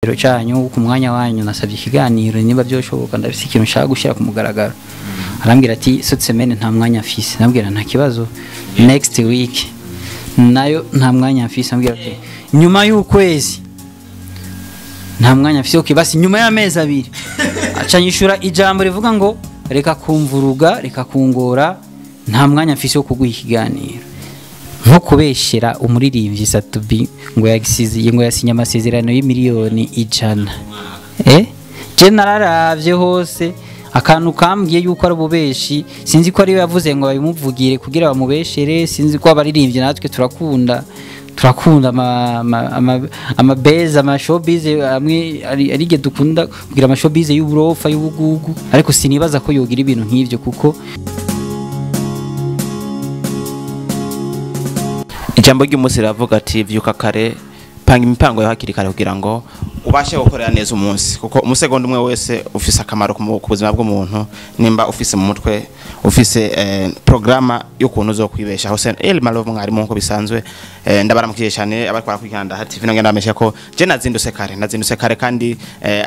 Cyanyu ku mwanya wanyu, nasabye ikiganiro niba byoshoboka, ndafise ikintu nshaka gushyira ku mugaragaro. Arambwira ati: "Cette semaine nta mwanya mfise." Ndambwira: "Nta kibazo, next week." Nayo nta mwanya mfise. Ambwira ati: "Nyuma y'ukwezi nta mwanya mfise." Okay, basi nyuma y'amezi 2. Aca nyishura ijambo rivuga ngo: "Reka kumvuruga, reka kungora, nta mwanya mfise wo kuguha ikiganiro." Nko kubeshera umuririmbyi Sat-B ngo yagisize, ngo yasinye amasezerano y'imiliyoni 100. Je nararavye hose, akantu kambwiye yuko ari ububeshi. Sinzi ko ariwe yavuze ngo babimuvugire kugira bamubeshere. Sinzi ko abaririmbyi natwe turakunda ama ama showbiz amwe arige dukunda kugira ama showbiz y'uburofa, y'ubugugu, ariko sinibaza ko yogira ibintu nk'ivyo kuko Ijambo ry'umunsi riravuga ati: "Vyuka kare, panga imipango yawe hakiri kare kugira ngo ubashe gukorera neza umunsi", kuko umusegonda umwe wese ufise akamaro ku buzima bw'umuntu. Nimba ufise mu mutwe, ufise programa y'ukuntu uzokwibesha hose. El Malove mwarimu, nkuko bisanzwe, ndabaramukije cyane abariko barakurikirana Ndaha TV. Nongera ndabamenyesha ko je nazindutse kare, nazindutse kare kandi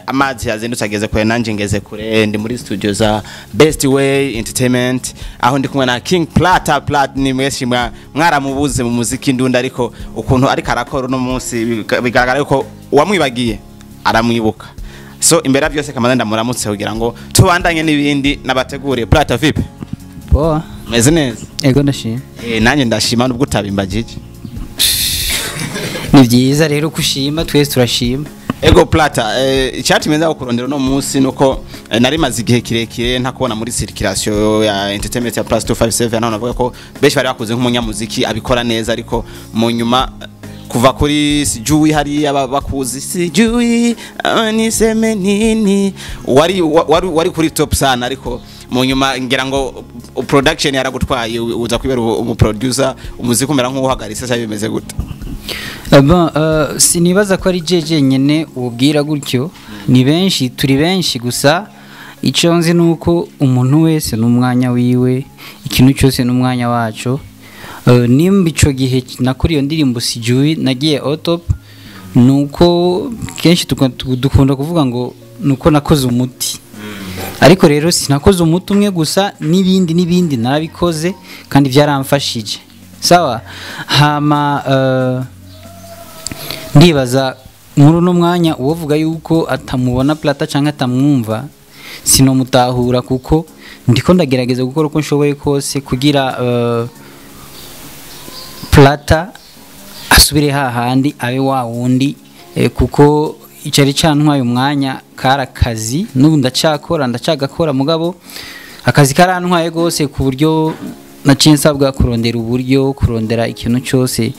amazi yazindutse ageze kure, nanje ngeze kure. Ndi muri studio za Best Way Entertainment, aho ndi kumwe na King Plata. Plat ni mwese mwaramubuze mu muziki ndunda, ariko ukuntu ariko arakora uno munsi bigaragara yuko uwamwibagiye aramwibuka. So imbere ya byose kamaze ndamuramutse kugira ngo tubandanye n'ibindi nabateguriye. Plata, vipi? Poa. Meze neza? Ego, ndashima. Nanjye ndashima nubwo utabimbagije. Ni byiza rero kushima, twese turashima. Ego Plata, icyatumye nza kurondera uno munsi nuko nari maze igihe kirekire ntakubona muri circulation ya entertainment ya Plus 257, naho navuga ko benshi bari bakuze nk'umunyamuziki abikora neza, ariko mu nyuma kuva kuri "Sijui" hariya bakuzi "Sijui niseme nini", wari kuri top sana, ariko mu nyuma ngira ngo production yaragutwaye, uza kwibera umu producer, umuziki umera nk'uhagaritse. Cyangwa bimeze gute? Bon, sinibaza ko ari jeje nyene ubwira gutyo, ni benshi, turi benshi. Gusa icyo nzi ni uko umuntu wese n'umwanya wiwe, ikintu cyose n'umwanya waco. Nimba ico gihe nakuri iyo ndirimbo "Sijui" nagiye au top, nuko kenshi dukunda kuvuga ngo nuko nakoze umuti, ariko rero sinakoze umuti umwe gusa, n'ibindi n'ibindi narabikoze kandi byaramfashije. Sawa, hama ndibaza muri uno mwanya uwovuga yuko atamubona Plata cyangwa atamwumva sinomutahura, kuko ndiko ndagerageza gukora uko nshoboye kose kugira Plata asubire hahandi, abe wa wundi, kuko icari cantwaye umwanya kari akazi. N'ubu ndacakora, ndacagakora, mugabo akazi karantwaye gose ku buryo naciye nsabwa kurondera uburyo, kurondera ikintu cyose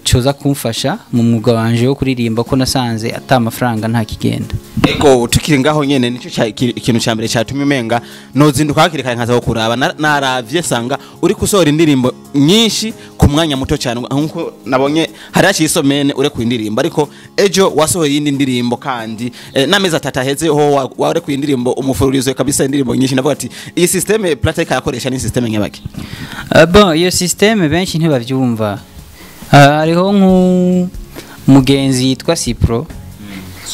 coza kumfasha mu mwuga wanje wo kuririmba, ko nasanze ata amafaranga nta kigenda. Ego, tukiri ngaho nyene, nico ikintu ca mbere catumye umenga nozinduka hakiri kare nkaza kuraba. Naravye sanga uri kusohora indirimbo nyinshi ku mwanya muto cyane, nkuko nabonye hari haciye isomene ure ku indirimbo, ariko ejo wasohoye iyindi ndirimbo kandi n'amezi 3 aheze ho warekuye indirimbo umufururizo kabisa, indirimbo nyinshi. Ndavuga ati: "Iyi système Plata ikayakoresha ni système nyabaki?" Bon, iyo système benshi ntibavyumva. Hariho nk'umugenzi yitwa Cipro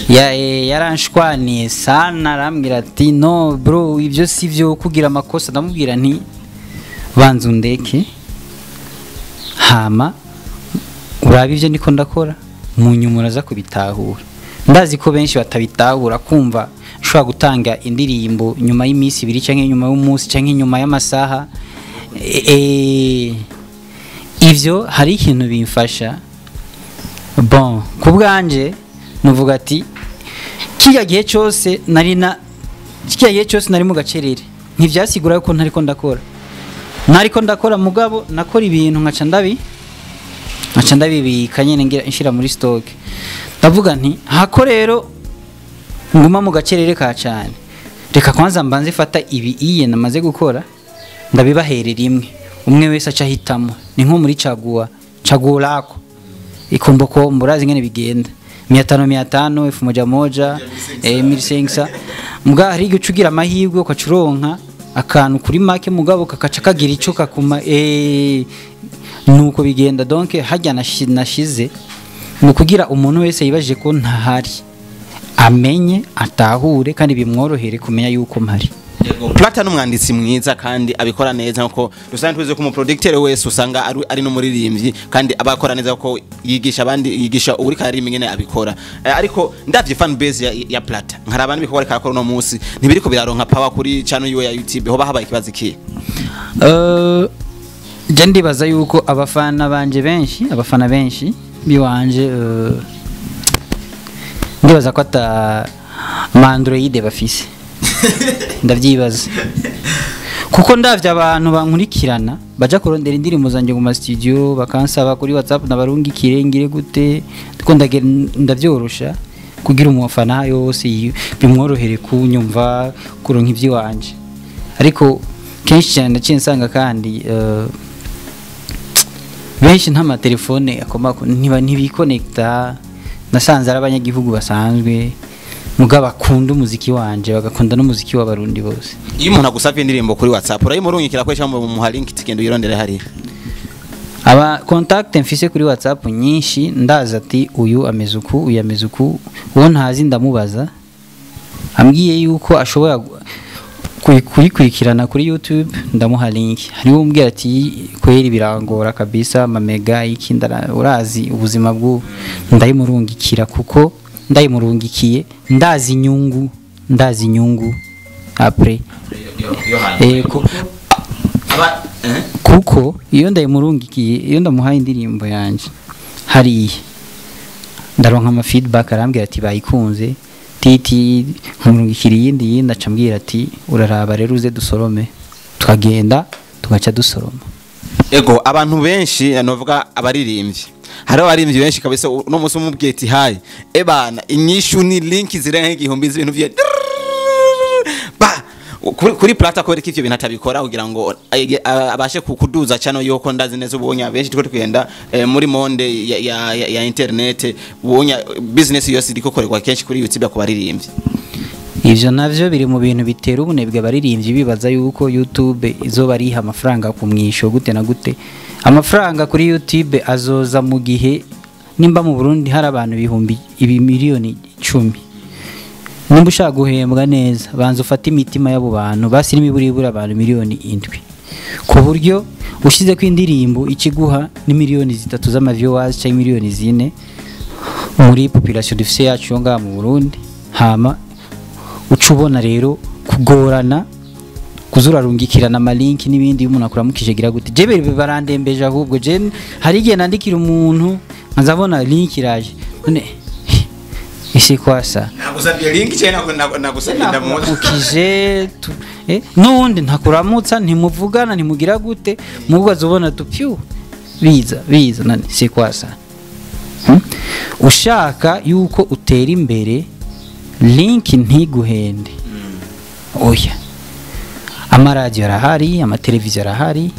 ya yaranshwaniye sana, arambwira ati: "No bro, ibyo si byo kugira amakosa." Ndamubwira nti: "Banza undeke, hama urabe ibyo ndiko ndakora, mu nyuma uraza kubitahura." Ndazi ko benshi batabitahura, kumva ushobora gutanga indirimbo nyuma y'iminsi 2 cyangwa nyuma y'umunsi cyangwa nyuma y'amasaha. Ivyo hari ikintu bimfasha. Bon, ku bwanje nuvuga ati kiriya gihe cyose nari mu gacerere ntivyasigura yuko ntariko ndakora. Nariko ndakora, mugabo nakora ibintu nkaca ndabibika nyene, ngira nshira muri stock. Ndavuga nti: "Hako rero nguma mu gacerere ka cyane, reka kwanza mbanze fata ibi iye namaze gukora ndabibahere rimwe, umwe wese aca ahitamo." Ni nko muri caguwa chaguo lako, ikombokombo, urazi ngene bigenda, 500 500, 1000, 1500. Mbwa hari igihe uca ugira amahirwe ukaca uronka akantu kuri make, mugabo kakaca kagira ico kakuma. Nuko bigenda. Donc harya nashize ni ukugira umuntu wese yibajije ko ntahari. Amenye, atahure, kandi bimworohere kumenya yuko mpari. Plata n'umwanditsi mwiza kandi abikora neza, nkuko rusanzwe tuzi ko umu producteur wese usanga ari n'umuririmbyi, kandi abakora neza ko yigisha abandi, yigisha uri karirimba ingene abikora. Ariko ndavye fan base ya Plata, nkaraba n'ibikorwa ariko arakora uno munsi, ntibiriko biraronka power kuri channel yiwe ya YouTube. Hoba habaye ikibazo ikihe? Je ndibaza yuko abafana banje benshi, abafana benshi biwanje, ndibaza ko ata ma Android bafise. Ndavyibaza kuko ndavye abantu bankurikirana baja kurondera indirimbo zanje mu studio, bakansaba kuri WhatsApp nabarungikire ngire gute, ndiko ndavyorosha kugira umufana yose bimworohere kunyumva, kuronka ivy'iwanje. Ariko kenshi cyane ndaciye nsanga kandi benshi nta matelefone akomako, ntiba ntibikonekta. Nasanze ari abanyagihugu basanzwe mugabo bakunda umuziki wanje, bagakunda n'umuziki w'abarundi bose. Iyo umuntu agusavye indirimbo kuri WhatsApp, urayimurungikira ko cyangwa muha link tigenda uyirondere hariya? Aba contact mfise kuri WhatsApp nyinshi, ndaza ati uyu ameze uku, uyu ameze uku. Uwo ntazi ndamubaza, ambwiye yuko ashobora kuyikurikirana kuri YouTube, ndamuha link. Hariho umbwira ati kweri birangora kabisa, mamega iki, urazi ubuzima bw'ubu, ndayimurungikira kuko ndayimurungikiye ndazi inyungu, ndazi inyungu après. Kuko iyo ndayimurungikiye, iyo ndamuhaye indirimbo yanje hariya, ndaronka ama feedback, arambwira ati bayikunze titi, nkamurungikira iyindi yindi, aca ambwira ati uraraba rero uze dusorome, tukagenda tugaca dusoroma. Ego, abantu benshi novuga abaririmbyi, hari abaririmbyi benshi kabisa uno munsi umubwiye ati hi ebana, inyishu ni link zirenga 1000 z'ibintu vye ba kuri Plata. Ko ivyo bintu atabikora kugira ngo abashe kuduza channel yoko? Ndazi neza ubonye benshi tuko tukenda muri monde ya internet, ubonye business yose iriko korerwa kenshi kuri YouTube ku baririmbyi. Ivyo navyo biri mu bintu bitera ubunebwe abaririmbyi, bibaza yuko YouTube izoba ariha amafaranga ku mwisho gute na gute. Amafaranga kuri YouTube azoza mu gihe nimba mu Burundi hari abantu ibihumbi ibi 10 miliyoni, nimba ushaka guhembwa neza, banza ufate imitima y'abo bantu, basi n'imiburiburi abantu 7 miliyoni, ku buryo ushize ko indirimbo ikiguha ni 3 miliyoni z'ama viewers cyangwa 4 miliyoni muri population dufise yacu yo ngaha mu Burundi. Hama uca ubona rero kugorana kuzurarungikirana amalinki n'ibindi. Iyo umuntu akuramukije gira gute, je barandembeje. Ahubwo je hari igihe nandikira umuntu nkazabona link iraje, none isi kwasa? Nagusabye link cyane, nagusabye ndamuzi. Nakuramukije n'uwundi ntakuramutsa, ntimuvugana, ntimugira gute, mugaza ubona tu pyu biza biza, none si kwasa? Ushaka yuko utera imbere, link ntiguhende, oya. Amaradiyo arahari, amateleviziyo arahari.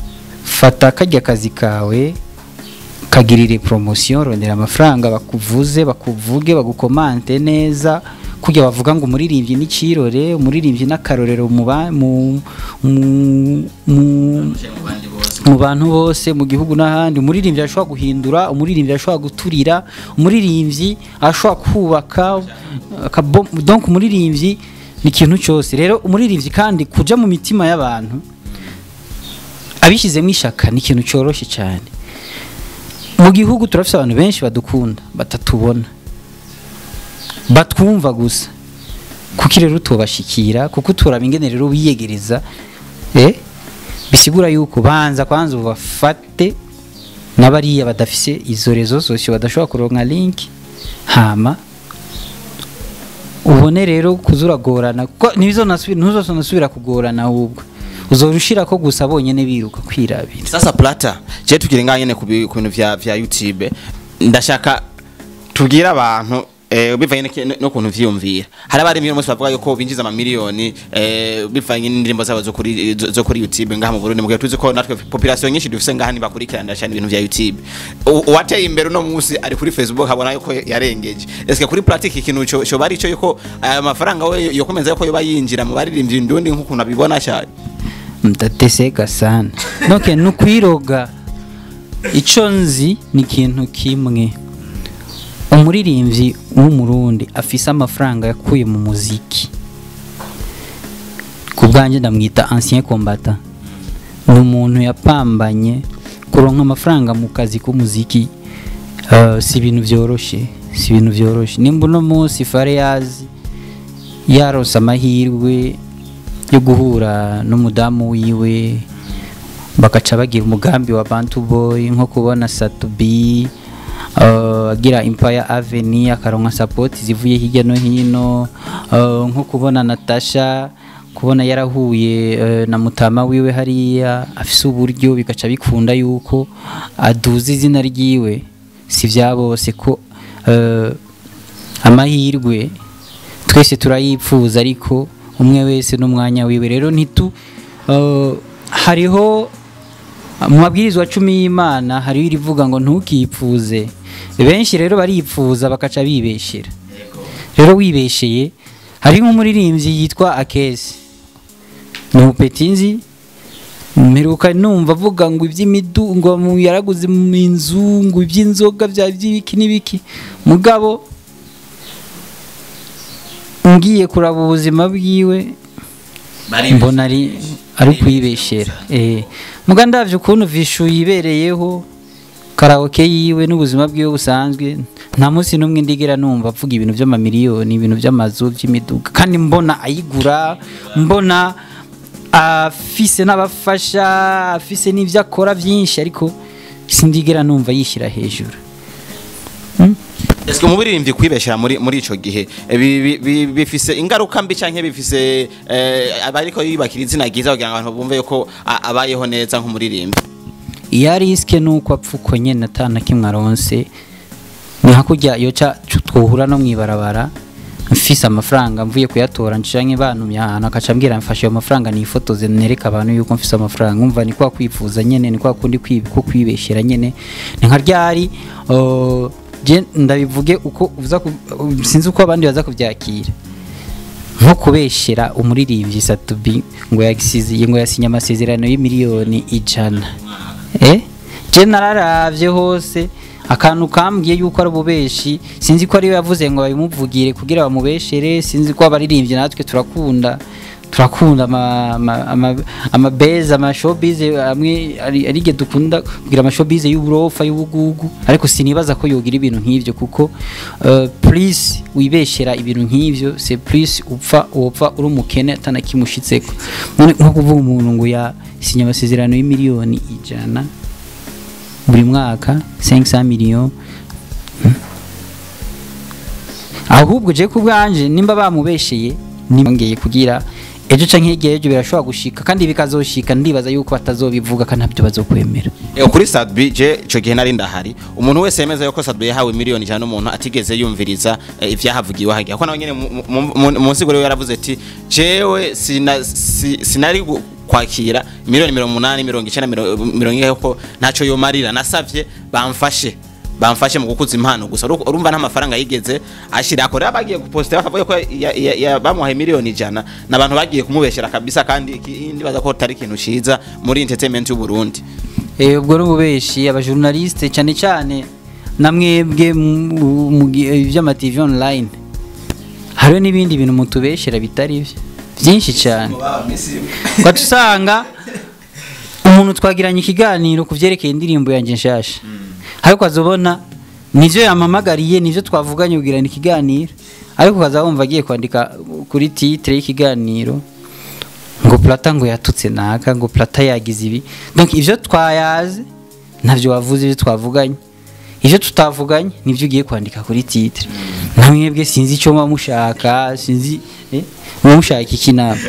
Fata kajya kazi kawe, kagirire promotion, rondera amafaranga, bakuvuze, bakuvuge, bagukomante neza, kujya bavuga ngo umuririmbyi ni kirore, umuririmbyi n'akarorero mu ba- mu mu mu mu bantu bose mu gihugu n'ahandi. Umuririmbyi ashobora guhindura, umuririmbyi ashobora guturira, umuririmbyi ashobora kubaka donc umuririmbyi ni ikintu cyose. Rero umuririmbyi kandi kuja mu mitima y'abantu abishyizemo ishaka ni ikintu cyoroshye cyane. Mu gihugu turafise abantu benshi badukunda batatubona, batwumva gusa. Kuki rero utobashikira? Kuko turaba ingene rero wiyegereza, bisigura yuko banza kwanza ubafate n'abariya badafise izo réseaux sociaux, badashobora kuronka link, hama ubone rero kuzuragorana, kuko ntuzosubira kugorana, ahubwo uzorushira ko gusa bonyene biruka kwirabira. Sasa Plata, je tukiri ngaha nyene ku bintu vya YouTube, ndashaka tubwire abantu bivanye no kuntu vyiyumvira. Hari abari umunsi bavuga yuko binjiza amamiliyoni bivanye n'indirimbo zabo zo kuri YouTube ngaha mu Burundi, mugihe tuzi ko natwe population nyinshi dufise ngaha ntibakurikirana cyane ibintu vya YouTube. Uwateye imbere uno munsi ari kuri Facebook, abona yuko yarengeje. Eske kuri pratique ikintu cyo bari cyo yuko aya mafaranga we yokomeza yuko yoba yinjira mu baririmbyi ndundi nk'ukuntu abibona cyane? Mtateseka sana. Donc nukwiroga. Ico nzi ni ikintu kimwe. Umuririmbyi w'Umurundi afise amafaranga yakuye mu muziki, ku bwanjye ndamwita ancien combattant. Ni umuntu yapambanye kuronka amafaranga mu kazi k'umuziki. Si ibintu vyoroshe, si ibintu vyoroshe. Nimba uno munsi Fariyazi yaronse amahirwe yo guhura n'umudamu wiwe, bakaca bagira umugambi wa Bantu Boy, nko kubona Satubi agira Empire Avenue, akaronka support zivuye hirya no hino, nko kubona Natasha, kubona yarahuye na mutama wiwe hariya afise uburyo, bigaca bikunda yuko aduza izina ryiwe. Si vya bose ko amahirwe twese turayipfuza, ariko umwe wese n'umwanya wiwe. Rero ntitu hariho mu mabwirizwa 10 y'Imana hariho irivuga ngo ntukipfuze. Benshi rero baripfuza bakaca bibeshera. Rero wibesheye, hari nk'umuririmbyi yitwa Akesi, ni umupetinzi, mperuka numva avuga ngo iby'imidu, ngo yaraguze mu inzu, ngo iby'inzoga bya by'ibiki n'ibiki. Mugabo ngiye kuraba ubuzima bwiwe mbona ari kwibeshera. Muga ndavye ukuntu Vishu yibereyeho, karaoke yiwe n'ubuzima bwiwe busanzwe, nta munsi n'umwe ndigera numva avuga ibintu by'amamiliyoni, ibintu by'amazu, by'imiduga, kandi mbona ayigura, mbona afise n'abafasha, afise n'ivyo akora byinshi, ariko sindigera numva yishyira hejuru. Eske umuririmbyi kwibeshera muri ico gihe bifise ingaruka mbi canke bifise abariko yibakira izina ryiza kugira ngo abantu bumve yuko abayeho neza nk'umuririmbyi? Iya riske nuko apfuko nyene atana kimwe aronse, ni hakurya yoca twohura no mwibarabara mfise amafaranga mvuye kuyatora ncanke bantumye ahantu, akaca ambwira mfashe ayo mafaranga nifotoze nereka abantu yuko mfise amafaranga. Umva ni kwa kwifuza nyene, ni kwa kundi ko kwibeshera nyene, ni nka ryari. Je ndabivuge uko uza, sinzi uko abandi baza kubyakira, nko kubeshera umuririmbyi Satubi ngo yagisize, ngo yasinye amasezerano y'imiliyoni 100. Je nararavye hose akantu kambwiye yuko ari ububeshi, sinzi ko ariwe yavuze ngo babimuvugire kugira bamubeshere, sinzi ko abaririmbyi natwe turakunda amabeza, amashowbiz amwe arige dukunda kugira amashowbiz y'uburofa y'ubugugu, ariko sinibaza ko yogira ibintu nk'ivyo, kuko please wibeshera ibintu nk'ivyo c'est plus upfa wopfa uri umukene atanakimushitseko. None nko kuvuga umuntu ngo yasinye amasezerano y'imiliyoni 100 buri mwaka, 500 millions, ahubwo je kubwanje nimba bamubesheye ningeye kugira ejo canke hirya y'ejo birashobora gushika, kandi bikazoshika, ndibaza yuko batazobivuga kandi ntabyo bazokwemera. Kuri Sadbi je ico gihe nari ndahari, umuntu wese yemeza yuko Sadbi yahawe miliyoni 100 n'umuntu atigeze yumviriza ivyahavugiwe hagiye, kuko nawe nyene munsi gore yaravuze ati jewe sinari kwakira miliyoni 80, 90, 90 ko ntaco yomarira, nasavye bamfashe mu gukuza impano gusa. Urumva nta mafaranga yigeze ashira akora, bagiye guposta bakavuga ko bamuhaye miliyoni 100 n'abantu bagiye kumubeshera kabisa, kandi ndibaza ko tari ikintu ciza muri entertainment y'u Burundi. Ubwo n'ububeshi abajournaliste cyane cyane namwebwe mu vy'ama TV online, hariho n'ibindi bintu mutubeshera bitari byinshi cyane. Kwatusanga umuntu twagiranye ikiganiro kuvyerekeye indirimbo yanje nshasha, ariko azobona nivyo yamamagariye, nivyo twavuganye kugirana ikiganiro, ariko kazabumva agiye kwandika kuri titre y'ikiganiro ngo Plata ngo yatutse naka, ngo Plata yagize ibi. Donc ivyo twayaze ntavyo wavuze, ivyo twavuganye, ivyo tutavuganye nivyo ugiye kwandika kuri titre. Namwebwe sinzi ico mushaka, sinzi mushaka iki nabo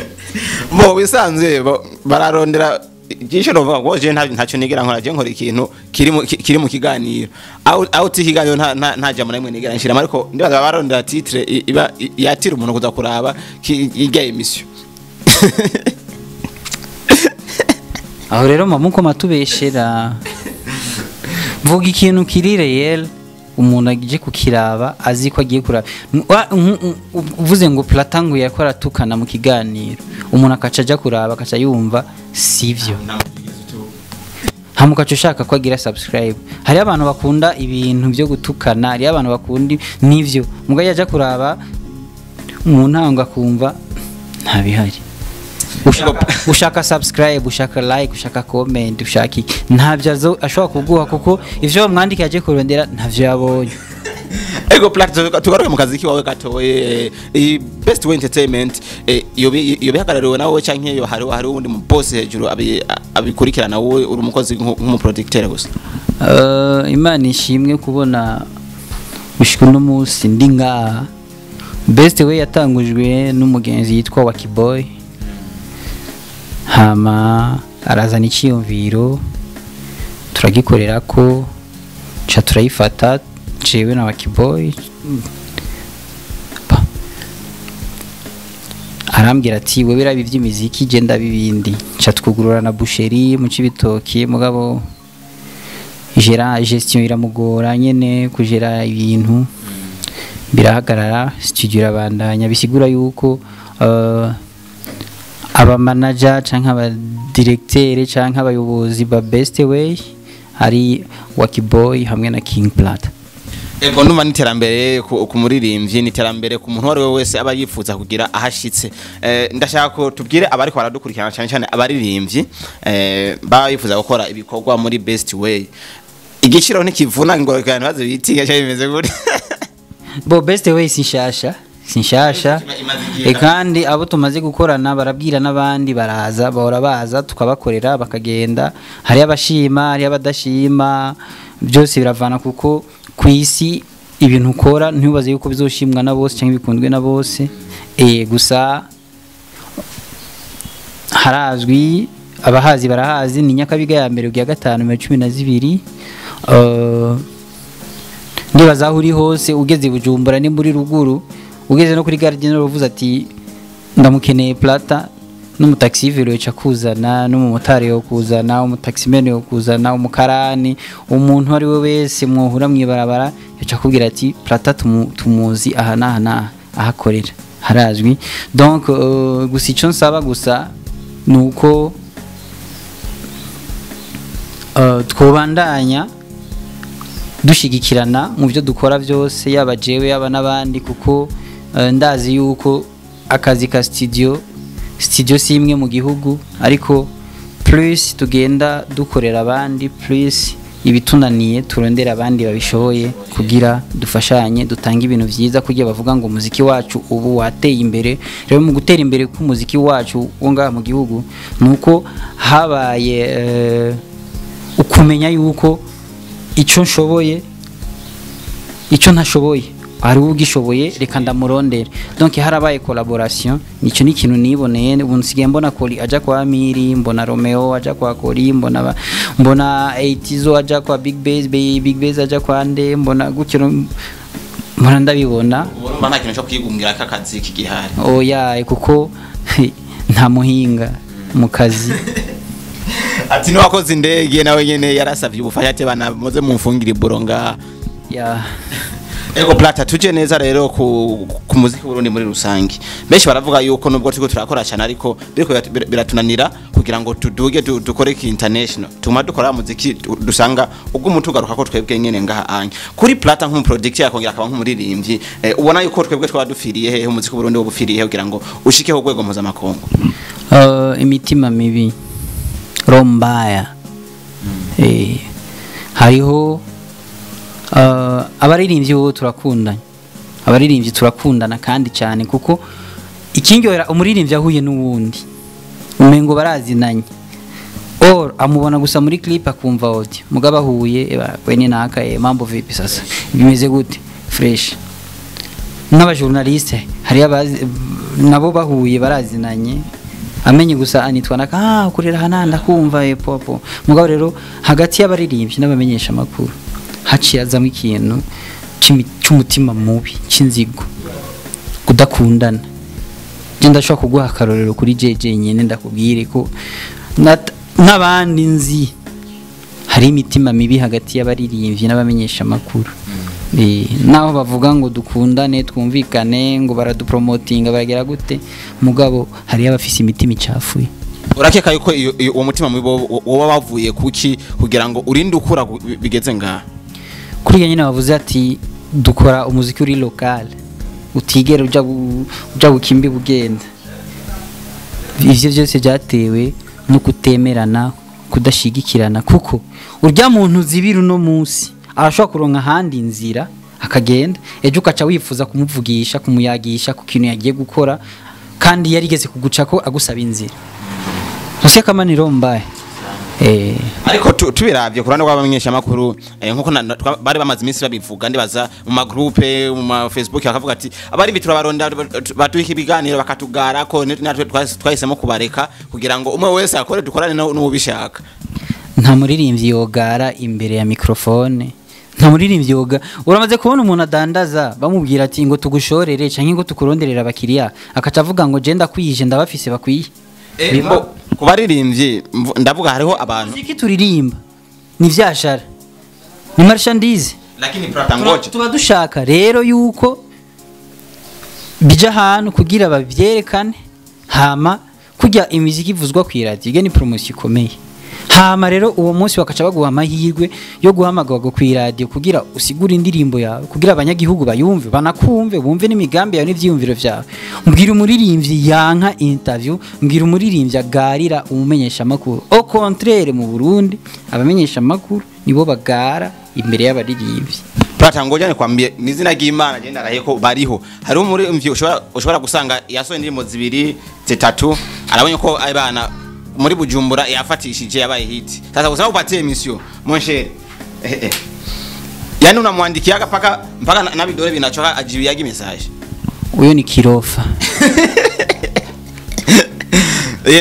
bo bisanzwe bararondera gisho novuga ngo je ntaco nigera nkora, je nkora ikintu kiri mu kiganiro out ikiganiro nta jambo namwe nigera nshira, ariko ndibaza barondera titre iba yatira umuntu kuza kuraba irya emission. Aho rero mamuko matubeshera, mvuga ikintu kiri real umuntu agiye kukiraba azi ko agiye kuraba. Uvuze ngo Plata ngo yakora tukana mu kiganiro, umuntu akaca aja kuraba akaca yumva sivyo. Hamukaca ushaka ko agira subscribe. Hari abantu bakunda ibintu byo gutukana, hari abantu bakunda nivyo mugabo yaja kuraba mu ntango akumva ntabihari. Ushaka subscribe, ushaka like, ushaka comment, ushaka iki, ntabyo ashobora kuguha kuko ivyo mwandika yaje kurondera ntavyo yabonye. Ego Plata, tugaruke mu kazi kiwawe gatoye. Best Way Entertainment iyo bihagarariwe nawe canke yo hari uwundi mu boss hejuru abikurikirana, wowe uri umukozi nk'umuproducteur gusa? Imana ishimwe kubona gushika uno munsi ndi ngaha. Best Way yatangujwe n'umugenzi yitwa Wakiboy, hama arazana icyiyumviro turagikorera ko ca turayifata jewe na Wakiboy. Arambwira ati wewe rabi by'imiziki je ndabibindi, ca twugurura na boucherie mu Cibitoki, mugabo gera gestion iramugora nyene kujera ibintu birahagarara, studio irabandanya. Bisigura yuko aba manager canke aba directeur canke abayobozi ba Best Way ari Wakiboy hamwe na King Plata. Ego, ndumva n'iterambere ku muririmbyi, n'iterambere ku muntu uwo ari we wese aba yifuza kugira ahashitse. Ndashaka ko tubwire abariko baradukurikirana, cyane cyane abaririmbyi baba bifuza gukora ibikorwa muri Best Way, igiciro ntikivuna ngo abantu baze bitinga cyangwa bimeze gute? Bo Best Way sinshasha, sinshasha. Kandi abo tumaze gukorana barabwira n'abandi baraza, bahora baza tukabakorera bakagenda. Hari abashima, hari abadashima, byose biravana kuko ku isi ibintu ukora ntibaze yuko bizoshimwa na bose cyangwa bikundwe na bose. Gusa harazwi, abahazi barahazi, ni Nyakabiga ya mbere ya 5 12. Ndibaza aho uri hose, ugeze Bujumbura ni muri ruguru, ugeze no kuri gare general uvuze ati ndamukeneye Plata, n'umutaxi velo yaca kuzana, n'umumotari yo kuzana, umutaximene yo kuzana, umukarani, umuntu ari we wese mwohura mwibarabara yaca kubwira ati Plata tumuzi aha n'aha n'aha ahakorera harazwi. Donc gusa ico nsaba gusa nuko twobandanya dushigikirana mu byo dukora byose, yaba jewe yaba n'abandi, kuko ndazi yuko akazi ka studio si imwe mu gihugu, ariko plus tugenda dukorera abandi, plus ibitunaniye turondera abandi babishoboye kugira dufashanye dutange ibintu vyiza, kugira bavuga ngo umuziki wacu ubu wateye imbere. Rero mu gutera imbere k'umuziki wacu wo ngaha mu gihugu nuko habaye ukumenya yuko ico nshoboye ico ntashoboye hari ugishoboye reka ndamurondere. Donc harabaye collaboration, nico ni ikintu niboneye. Ubu nsigaye mbona Koli aja kwa Miri, mbona Romeo aja kwa Koli, mbona Etizo aja kwa Big Bass, Big Bass aja kwa Nde, mbona gutyo, mbona ndabibona. Urumva nta kintu cyo kwigungira kakazi kigihari? Oya, kuko nta muhinga mu kazi. Ati niwakoze indege nawe nyene yarasavye ubufasha ati bana muze mumfungira iburonga. Ya. Ego Plata, tuje neza rero ku muziki w'Uburundi muri rusangi. Benshi baravuga yuko nubwo turiko turakora cyane ariko biriko biratunanira kugira ngo tuduge dukore ki international. Tuma dukora muziki dusanga ubwo umutugaruka ko twebwe nyene ngaha anya. Kuri Plata nk'umuproducteur akongera akaba nk'umuririmbyi, ubona yuko twebwe twadufiriye hehe umuziki w'Uburundi wo bufiriye kugira ngo ushikeho urwego mpuzamakungu? Imitima mibi, rombaya. Hariho abaririmbyi bo turakundana, abaririmbyi turakundana kandi cyane, kuko ikingyohera umuririmbyi ahuye n'uwundi umengo barazinanye, or amubona gusa muri clip akumva audio, mugabo ahuye we ni naka, mambo vipi sasa bimeze gute fresh. N'abajournaliste hari nabo bahuye barazinanye, amenye gusa anitwa naka, ukorera hana ndakumva popo. Mugabo rero hagati y'abaririmbyi n'abamenyesha makuru haciye azamwe ikintu cy'umutima mubi cy'inzigo, kudakundana. Je ndashobora kuguha akarorero kuri JJ nyene, ndakubwire ko n'abandi nzi hari imitima mibi hagati y'abaririmbyi n'abamenyesha makuru. Naho bavuga ngo dukundane twumvikane ngo baradupromotinga baragera gute, mugabo hari abafise imitima icafuye. Urakeka yuko uwo mutima mubi woba wavuye kuki kugira ngo urinde ukura bigeze ngaha? Kuri iyo nyine bavuze ati dukora umuziki uri local, utigera uja gukimbi bugenda. Ivyo byose byatewe no kutemerana, kudashigikirana, kuko urya muntu zibira uno munsi arashobora kuronka ahandi inzira akagenda, ejo ukaca wifuza kumuvugisha, kumuyagisha ku kintu yagiye gukora kandi yarigeze kugucako agusaba inzira. Ntusiye kamaniro mbaye. Ariko tubiravye ku ruhande rw'abamenyeshamakuru, nkuko bari bamaze iminsi babivuga, ndibaza mu magroupe, mu ma Facebook, bakavuga ati abari turabaronda batuha ibiganiro bakatugara ko natwe twahisemo kubareka kugira ngo umwe wese akore, dukorane n'uwubishaka. Nta muririmbyi yogara imbere ya microphone, nta muririmbyi yoga. Uramaze kubona umuntu adandaza bamubwira ati ngo tugushorere canke ngo tukuronderera abakiriya, akaca avuga ngo je ndakwije, ndabafise bakwiye. Ku baririmbyi ndavuga hariho abantu Muziki turirimba ni vyashara, ni marchandise, lakini Plata ngoja tuba dushaka rero yuko bija ahantu kugira babyerekane, hama kujya imiziki ivuzwa ku iradiyo, iyo ni promotion ikomeye. Hama rero uwo munsi bakaca baguha amahirwe yo guhamagarwa ku iradiyo kugira usigure indirimbo yawe, kugira abanyagihugu bayumve, banakumve, bumve n'imigambi yawe n'ivyiyumviro vyawe. Mbwira umuririmbyi yanka interview, mbwira umuririmbyi agarira umumenyesha makuru. Au contraire mu Burundi abamenyesha makuru nibo bagara imbere y'abaririmbyi. Plata ngoja nikwambie ni izina ry'Imana je ndarahiye ko bariho. Hari umuririmbyi ushobora gusanga yasohoye indirimbo zibiri zitatu, arabonye ko abana muri Bujumbura yafatishije yabaye hit. Sasa usaba upatie emission mon cher. Yani unamwandikiaga mpaka na vidole vinachoka ajibiagi message. Uyo ni kirofa.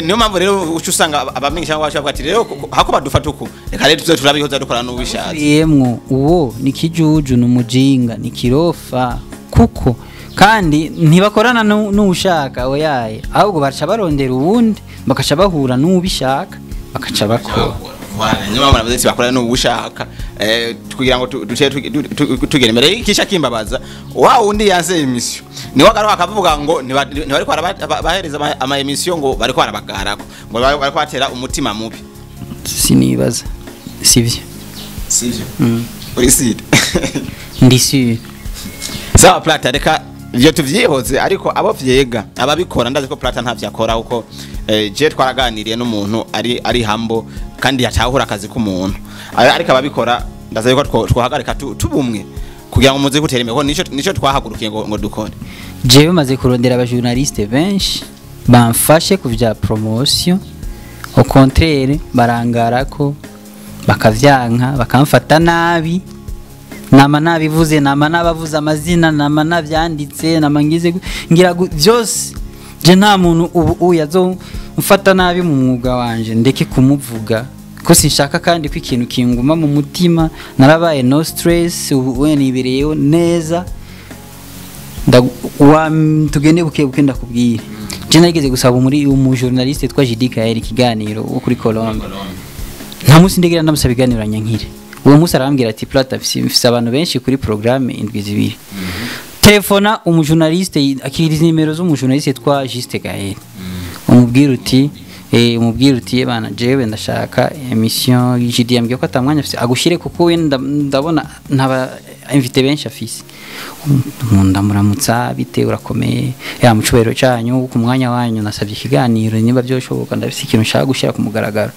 Niyo mpamvu rero uca usanga abamenyesha cyangwa bavuga ati rero hako badufata uku, reka rero tuze turabihoza dukora n'ubishatse. Yemwo uwo ni kijuju, ni umujinga, ni kirofa, kuko kandi ntibakorana n'ushaka oyaye, ahubwo baca barondera uwundi bakaca bahura n'ubishaka bakaca bakora. Voilà, niyo mpamvu navuze ati bakorana n'ubushaka, kugira ngo duce tugere imbere. Ikisha kimbabaza wa wundi yanse emission ni wagaruka akavuga ngo ntibariko bahereza ama emission, ngo bariko barabagarako, ngo bariko batera umutima mubi. Sinibaza sivyo. Sivyo. Uri side. Ndi sûr. Sawa Plata, reka ivyo tuvyihoze, ariko abo vyega ababikora ndazi ko Plata ntavyo akora, kuko je twaraganiriye n'umuntu ari hambo kandi yatahura akazi k'umuntu, ariko ababikora ndazi ko twohagarika tubumwe kugira ngo muze gutera imbere, kuko nico twahagurukiye ngo dukore. Jewe maze kurondera aba journaliste benshi bamfashe ku vya promotion, au contraire barangarako bakavyanka, bakamfata nabi. Nama nabivuze, nama nabavuze amazina, nama navyanditse, nama ngize ngira byose. Je nta muntu ubu yazo mfata nabi mu mwuga wanje ndeke kumuvuga, ko sinshaka kandi ko ikintu kinguma mu mutima. Narabaye no stress, ubu nibereyeho neza. Tugende buke buke ndakubwira. Je narigeze gusaba muri umu journaliste yitwa Jidi Kael ikiganiro wo kuri Colombe. Nta munsi ndegera ndamusaba ikiganiro anyankire. Uwo munsi arambwira ati Plata mfise abantu benshi kuri programme indwi zibiri. Telefona umu journaliste akiriza nimero z'umu journaliste yitwa Juste Gaël. Umubwira uti bana jewe ndashaka emission Jidi yambwiye ko atamwanya afise agushire, kuko we ndabona ntaba invité benshi afise. Ndamuramutsa bite urakomeye, ya mucubero cyanyu ku mwanya wanyu nasabye ikiganiro niba byoshoboka, ndafise ikintu nshaka gushira ku mugaragaro.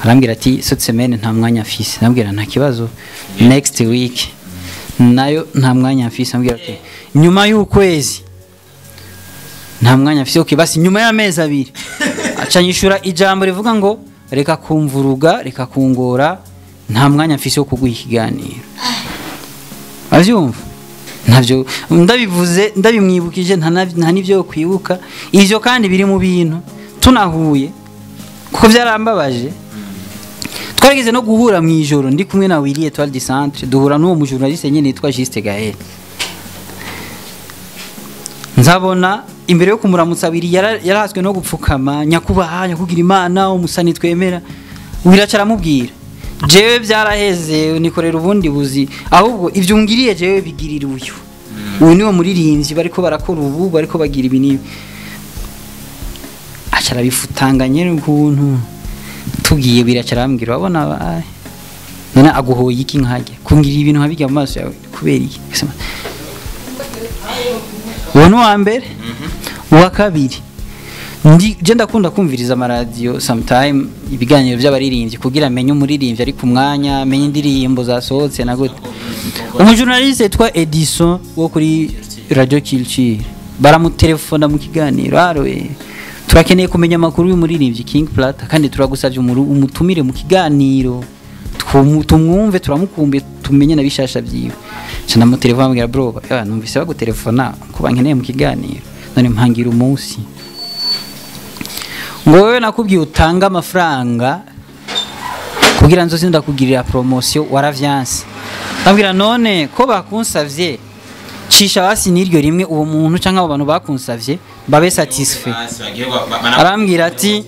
Arambwira ati cette semaine nta mwanya afise. Ndabwira nta kibazo, next week nayo nta mwanya afise. Ambwira ati nyuma y'ukwezi nta mwanya afise. Okay, basi nyuma y'amezi abiri acanyishura ijambo rivuga ngo reka kumvuruga, reka kungora, nta mwanya afise wo kuguha ikiganiro. Avyumva ntavyo ndabivuze, ndabimwibukije, nta nivyo kwibuka ivyo, kandi biri mu bintu tunahuye kuko byarambabaje. Twarigeze no guhura mu ijoro ndi kumwe na Willy Etoile du Centre, duhura n'uwo mu journaliste nyene yitwa Juste Gaël. Nzabona imbere yo kumuramutsa Willy yarahaswe no gupfukama, nyakubaha nyakugira Imana umusani twemera. Willy acaramubwira jewe byaraheze nikorera ubundi buzi, ahubwo ivyo ngiriye jewe bigirira uyu. Uyu niwo muririmbyi bariko barakora ubu, bariko bagira ibi nibi. Aca arabifutanga nyene ukuntu tugiye biraca, arambwira: "Urabona, ai, none aguhoye iki nkajya kungira ibintu nkabijya mu maso yawe kubera iki?" Uwo ni uwa mbere. Uwa kabiri, ndi je ndakunda kumviriza amaradiyo sometime, ibiganiro by'abaririmbyi, kugira amenye umuririmbyi ari ku mwanya, amenye indirimbo zasohotse na gute. Umujournaliste yitwa Edison wo kuri Radio Culture baramutelefona mu kiganiro: "Arowe, turakeneye kumenya amakuru y'umuririmbyi King Plata, kandi turagusabye umutumire mu kiganiro, tumwumve, turamukumbuye, tumenye na bishasha byiwe." Nca ndamutelefona, ambwira: "Bro, numvise bagutelefona kuba nkeneye mu kiganiro, none mpangira umunsi." Ngo: "Wewe nakubwiye utange amafaranga kugira nzoze ndakugirira promotion, waravyanse." Ndabwira: "None ko bakunsavye, cisha basi n'iryo rimwe, uwo muntu canke abo bantu bakunsavye babe satisfait." Arambwira ati: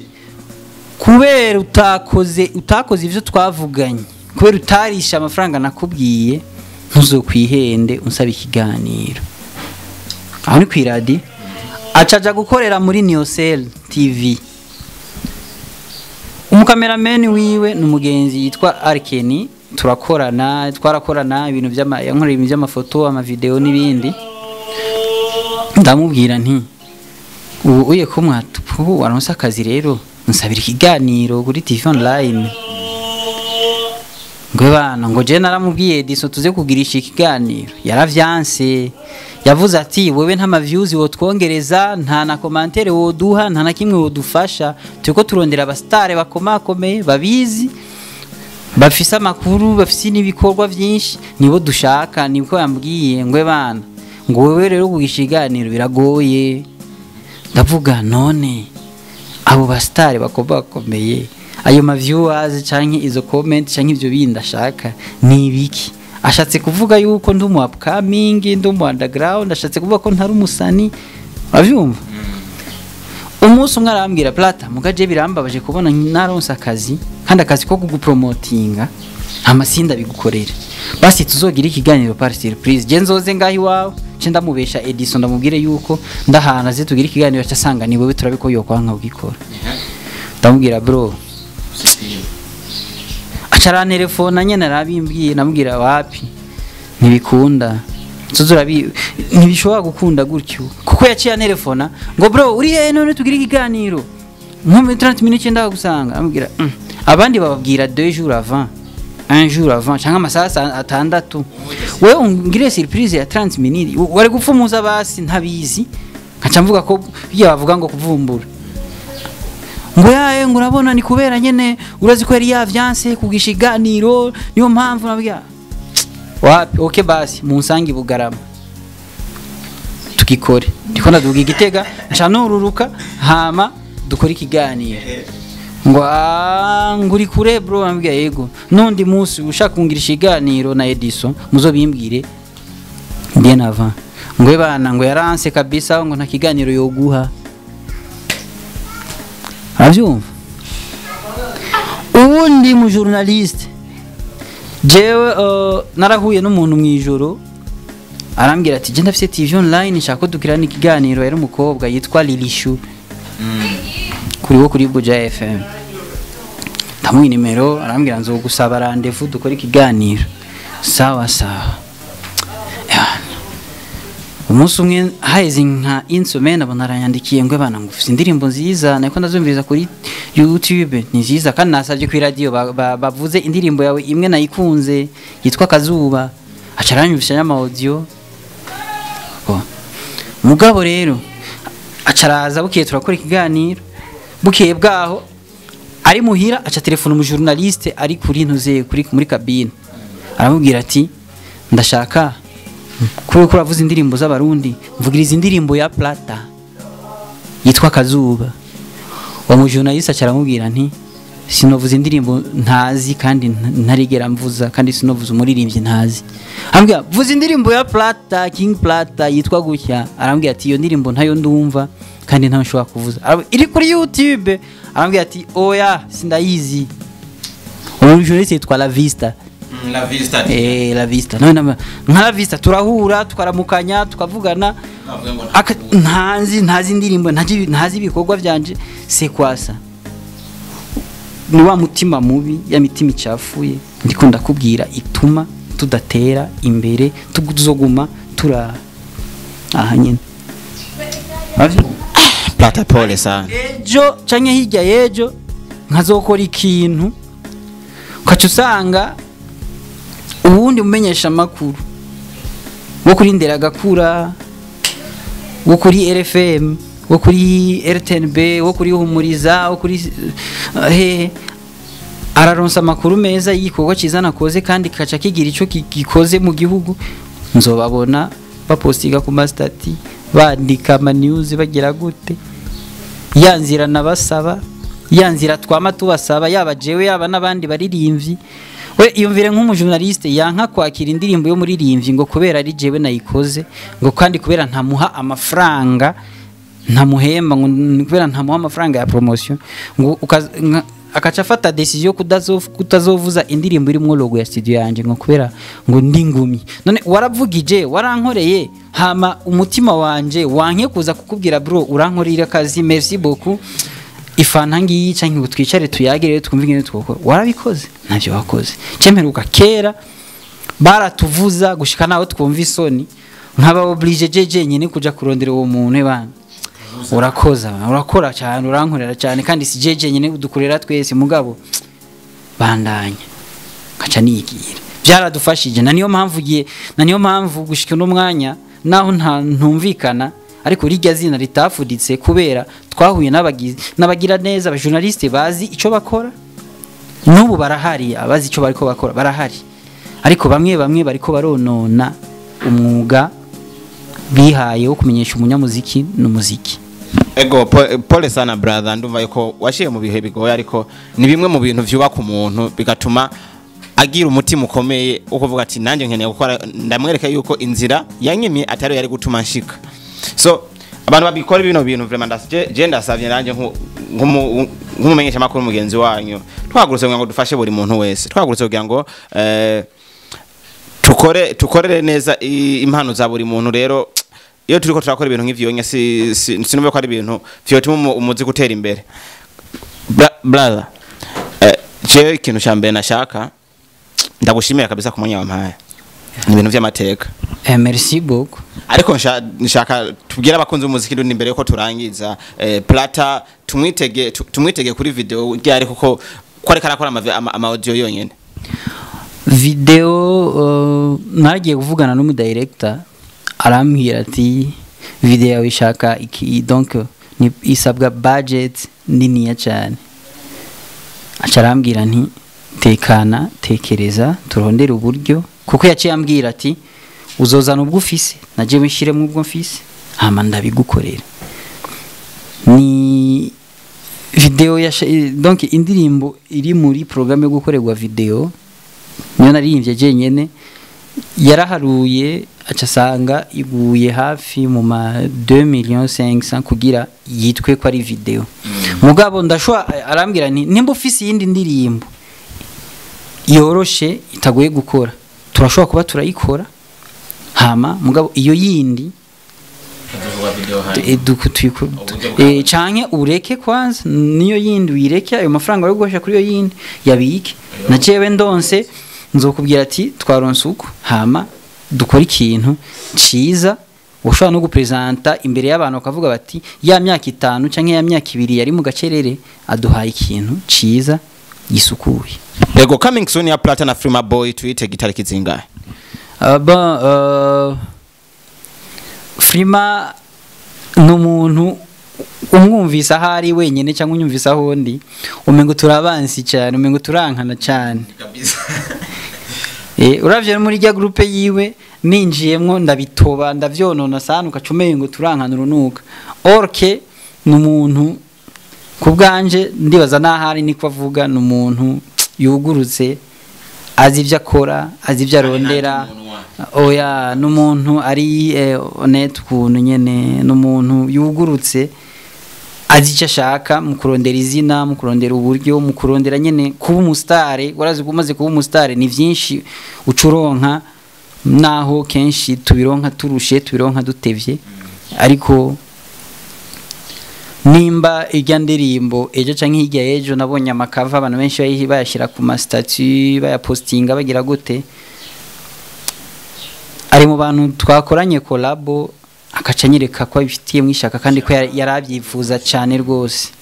"Kubera utakoze ivyo twavuganye, kubera utarisha amafaranga nakubwiye, ntuzokwihende unsaba ikiganiro." Aho ni kwiradi, acaja gukorera muri Niocel TV. Umukamerameni wiwe ni umugenzi yitwa Arkeni, turakorana, twarakorana ibintu by'ama, yankorera ibintu by'amafoto, amavideo n'ibindi. Ndamubwira nti: "Ubu uye ko mwatupu waronse akazi rero, nsabira ikiganiro kuri TV online." Ngo: "Bana," ngo, "je naramubwiye Diso tuze kugirisha ikiganiro, yaravyanse. Yavuze ati: 'Wewe nta ma views wotwongereza, nta na commentaire woduha, nta na kimwe wodufasha. Turiko turondera abastare bakomakomeye, babizi, bafise amakuru, bafise n'ibikorwa byinshi, nibo dushaka.' Nibwo yambwiye." Ngo: "Bana," ngo, "wewe rero kugisha ikiganiro biragoye." Ndavuga: "None abo basitari bakomakomeye, ayo ma viewers canke izo comment canke ivyo bindi ashaka ni ibiki? Ashatse kuvuga yuko ndi umu upcoming, ndi umu underground, ashatse kuvuga ko ntari umusani." Uravyumva? Umunsi umwe arambwira: "Plata, mugaje birambabaje kubona naronse akazi, kandi akazi ko kugupromotinga, amasinda bigukorera. Basi tuzogira ikiganiro par surprise, je nzoze ngaho iwawe, nce ndamubesha Edison, ndamubwire yuko ndahana ze tugira ikiganiro, cyasanga ni wewe, turabiko yokwanka ugikora." Ndamubwira: "Bro." Aca telefona nyene arabimbwiye. Namubwira: "Wapi, ntibikunda, tuzurabi, ntibishobora gukunda gutyo." Kuko yaciye antelefona ngo: "Bro, uri hehe none tugira ikiganiro nko muri 30 minutes ndagusanga?" Amubwira: Abandi bababwira 2 jours avant, un jour avant cyangwa amasaha 6, wewe ungire surprise ya 30 minutes, wari gupfumuza basi ntabizi, nkaca mvuga ko bijya bavuga ngo kuvumbura." Ngo: "Yaye," ngo, "urabona ni kubera nyene urazi ko yari yavyanse kugisha iganiro, niyo mpamvu." Nabwira: "Wapi, okay, basi munsangi Bugarama tukikore, ndiko ndaduga Igitega, nca nururuka, hama dukore ikiganiro." Ngo: "Ah, nguri kure bro." Ambwira: "Yego, nundi munsi ushaka kungirisha ikiganiro na Edison, muzobimbwire bien avant." Ngo: "Bana," ngo, "yaranse kabisa," ngo, "nta kiganiro yoguha." Arabyumva. Ubundi mu journaliste, jewe narahuye n'umuntu mu ijoro, arambwira ati: "Genda, ndafise TV online, nshaka ko dukirana ikiganiro." Yari umukobwa yitwa Lilishu kuri wo kuri Buja FM. Ndamuha nimero, arambwira: "Nzogusaba rendez-vous dukore ikiganiro." Sawa sawa. Umunsi umwe haheze nka insomene, abona aranyandikiye ngo: "Bana," ngo, "ufite indirimbo nziza, nako ndazumviriza kuri YouTube, ni nziza, kandi nasabye kuri radio bavuze indirimbo yawe imwe nayikunze yitwa Kazuba." Aca aranyumvisha n'ama audio. Oh. Mugabo rero aca araza, bukeye turakora ikiganiro. Bukeye bwaho ari muhira, aca telefone umujournaliste ari kuri ntuze kuri muri cabine, aramubwira ati: "Ndashaka kubera ko uravuze indirimbo z'Abarundi, mvugiriza indirimbo ya Plata yitwa Kazuba." Uwo mujournaliste aca aramubwira nti: "Sinovuze indirimbo ntazi kandi ntarigera mvuza, kandi sinovuze umuririmbyi ntazi." Arambwira: "Vuza indirimbo ya Plata, King Plata, yitwa gutya." Arambwira ati: "Iyo ndirimbo ntayo ndumva kandi ntayo nshobora kuvuza." "Iri kuri YouTube." Arambwira ati: "Oya, sindayizi." Uwo journaliste yitwa La Vista. La Vista. La Vista none nka La Vista turahura, tukaramukanya, tukavugana. Ntazi indirimbo, ntazi ibikorwa byanje. C'est quoi ça? Ni wa mutima mubi, ya mitima icafuye ndiko ndakubwira, ituma tudatera imbere, tuzoguma tura aha nyine. Plata, pole sana. Ejo canke hirya y'ejo nkazokora ikintu, ukaca usanga uwundi umenyesha amakuru wo kuri Nderagakura, wo kuri RFM, wo kuri RTNB, wo kuri Humuriza, wo kuri hehe, araronsa amakuru meza y'igikorwa ciza nakoze, kandi kaca kigira ico gikoze mu gihugu. Nzobabona bapostinga ku ma statuts, bandika ama news, bagira gute. Ya nzira nabasaba, ya nzira twama tubasaba, yaba jewe, yaba n'abandi baririmbyi. We iyumvire nk'umujournaliste yanka kwakira indirimbo yo muririmbyi ngo kubera ari jewe nayikoze, ngo kandi kubera ntamuha amafaranga, ntamuhemba, ngo kubera ntamuha amafaranga ya promotion, ngo akaca afata décision kutazovuza indirimbo irimwo logo ya studio yanje, ngo kubera ngo ndi ngumi. None waravugije, warankoreye, hama umutima wanje wanke kuza kukubwira: "Bro, urankorera akazi, merci beaucoup, ifanta ngiyi," canke ngo twicare tuyagire, twumve ingene twokora? Warabikoze? Ntavyo wakoze. Cemperuka kera baratuvuza gushika naho twumva isoni, nkaba obligé jeje nyine kuja kurondera uwo muntu: "Bana, urakoza, urakora cyane, urankorera cyane, kandi si jeje nyine, udukorera twese, mugabo bandanya." Nkaca nigira. Byaradufashije, na niyo mpamvu giye, na niyo mpamvu gushika uno mwanya naho nta ntumvikana, ariko rirya zina ritafuditse kubera twahuye n'abagizi n'abagira neza, abajournaliste bazi ico bakora. N'ubu barahari, abazi ico bariko bakora barahari, ariko bamwe bamwe bariko baronona umwuga bihaye wo kumenyesha umunyamuziki n'umuziki. Ego, pole sana brother, ndumva yuko washiye mu bihe bigoye, ariko ni bimwe mu bintu vyubaka umuntu, bigatuma agira umutima ukomeye wo kuvuga ati: "Nanjye nkeneye gukora, ndamwereka yuko inzira yanyimye atari yari gutuma nshika." So abantu babikora bino bintu, vraiment je ndasavye nanjye nk'umumenyesha makuru mugenzi wanyu, twagurutse kugira ngo dufashe buri muntu wese, twagurutse kugira ngo tukorere neza impano za buri muntu. Rero iyo turiko turakora ibintu nk'ivyo nya sinumva ko ari ibintu vyotuma umuziki utera imbere. Brother, jewe ikintu ca mbere nashaka ndagushimira kabisa ku mwanya wampaye, ni ibintu vy'amateka. Merci beaucoup. Ariko nshaka tubwire abakunzi b'umuziki ndundi imbere yuko turangiza, Plata tumwitege, tumwitege kuri video ryari, kuko ko ariko arakora ama audio yonyene? Video, naragiye kuvugana n'umudirector, arambwira ati: "Video yawe ishaka iki, donc ni isabwa budget niniya cyane." Aca arambwira nti: "Tekana, tekereza, turondere uburyo," kuko yaciye ambwira ati: "Uzozana ubwo ufise, naje nshyiremo ubwo mfise, hama ndabigukorera." Ni video ya, donc indirimbo iri muri programme yo gukorerwa video, niyo naririmbye jenyene. Yaraharuye, aca asanga iguye hafi mu ma 2 millions 500 kugira yitwe ko ari video. Mugabo ndashobora, arambwira nti: "Nimba ufise iyindi ndirimbo yoroshe itagoye gukora, turashobora kuba turayikora, hama mugabo iyo yindi canke ureke kwanza niyo yindi uyireke, ayo mafaranga yo gukoresha kuri iyo yindi yabike, na jewe ndonse nzokubwira ati twaronse uko, hama dukora ikintu ciza ushobora no gupresenta imbere y'abantu, bakavuga bati ya myaka 5 canke ya myaka 2 yari mu gacerere, aduhaye ikintu ciza gisukuye." Ego, coming soon ya Plata na Frima Boy tuyitege itariki zingahe? Bon, Frima ni umuntu umwumvise aho ari wenyine cyangwa unyumvise aho ndi, umengo turabansi cyane, umengo turankana cyane. Uravye no muri rya groupe yiwe ninjiyemwo ndabitoba, ndavyonona sana, ugaca umengo turankana urunuka. Orke ni umuntu ku bwanje ndibaza n'ahari niko avuga, ni umuntu yugurutse, azi ibyo akora, azi ibyo arondera. Oya, ni umuntu ari honnête ukuntu nyene, ni umuntu yugurutse. Azi icyo ashaka mu kurondera izina, mu kurondera uburyo, mu kurondera nyene kuba umusitare. Warazi ko umaze kuba umusitare ni vyinshi ucuronka, naho kenshi tubironka turushe, tubironka dutevye. Ariko nimba irya ndirimbo ejo canke hirya y'ejo nabonye amakava, abantu benshi bayashyira ku ma statut, bayapostinga, bagira gute, ari mu bantu twakoranye collabo akaca anyereka ko abifitiyemo ishaka kandi ko yari abyifuza cyane rwose.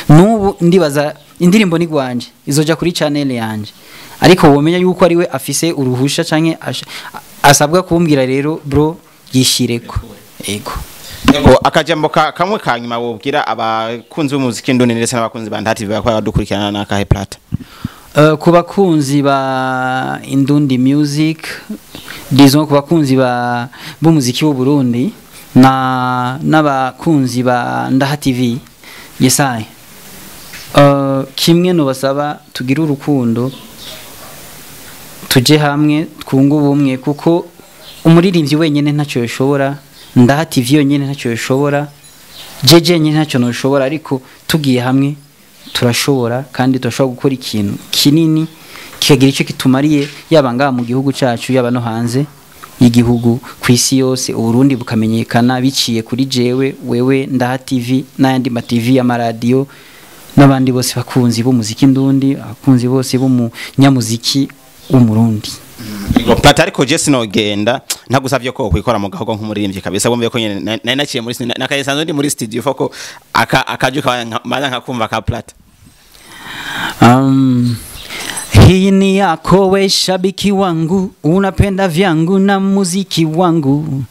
N'ubu ndibaza indirimbo ni gwanje, izoja kuri channel yanje, ariko womenya yuko ari we afise uruhusha canke asabwa kumbwira rero bro yishireko. Ego. Ego, akajambo kamwe ka nyuma wobwira abakunzi b'umuziki ndundi ndetse n'abakunzi ba Ndaha TV bakora badukurikirana n'akahe, Plata? Ku bakunzi ba Indundi Music, disons ku bakunzi ba b'umuziki w'u Burundi na n'abakunzi ba Ndaha TV Yesai, kimwe nobasaba, tugire urukundo, tuje hamwe, twunge ubumwe, kuko umuririmbyi wenyine ntacyo yoshobora, Ndaha TV yonyine ntacyo yoshobora, jeje nyine ntacyo noshobora, ariko tugiye hamwe turashobora, kandi turashobora gukora ikintu kinini kikagira icyo kitumariye, yaba ngaha mu gihugu cyacu, yaba no hanze y'igihugu, ku isi yose, Uburundi bukamenyekana biciye kuri jewe, wewe, Ndaha TV n'ayandi ma TV, amaradiyo n'abandi bose bakunzi b'umuziki ndundi, abakunzi bose b'umunyamuziki w'Umurundi. Ego Plata, ariko je sinogenda ntagusavye ko kwikora mu gahogo nk'umuririmbyi kabisa, wumve ko nyene nari naciye muri nakaye sanzwe ndi muri studio foko aka akaju kabanza nkakumva ka Plata. Hii ni yako we shabiki wangu, unapenda vyangu na muziki wangu.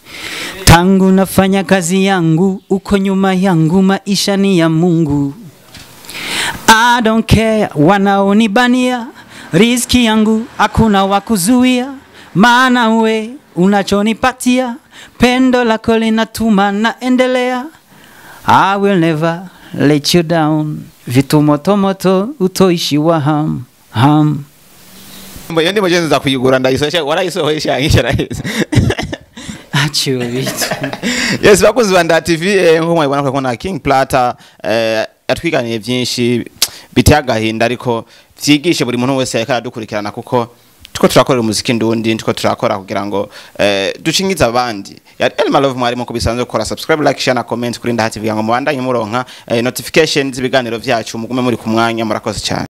Tangu nafanya kazi yangu, uko nyuma yangu, maisha ni ya Mungu. I don't care wanaonibania, riziki yangu hakuna wa kuzuia, maana we unachonipatia, pendo lako linatuma naendelea. I will never let you down, vitu moto moto utoishiwa ham ham. Iyo ndimo je nza kuyigura ndayisohesha, warayisohesha nkisha rahisi. Achiyo vitu. Yes, bakunzi ba Ndaha TV, nko mwabibona ko na King Plata yatwiganiye byinshi biteye agahinda, ariko vyigishe buri muntu wese yariko aradukurikirana, kuko tuko turakorera umuziki ndundi, tuko turakora kugira ngo ducingize abandi. Yari Elma Love mwarimu ko bisanzwe gukora subscribe, like, share na comment kuri Ndaha TV ngo mubandanye muronka notifications z'ibiganiro vyacu, mugume muri ku mwanya. Murakoze cyane.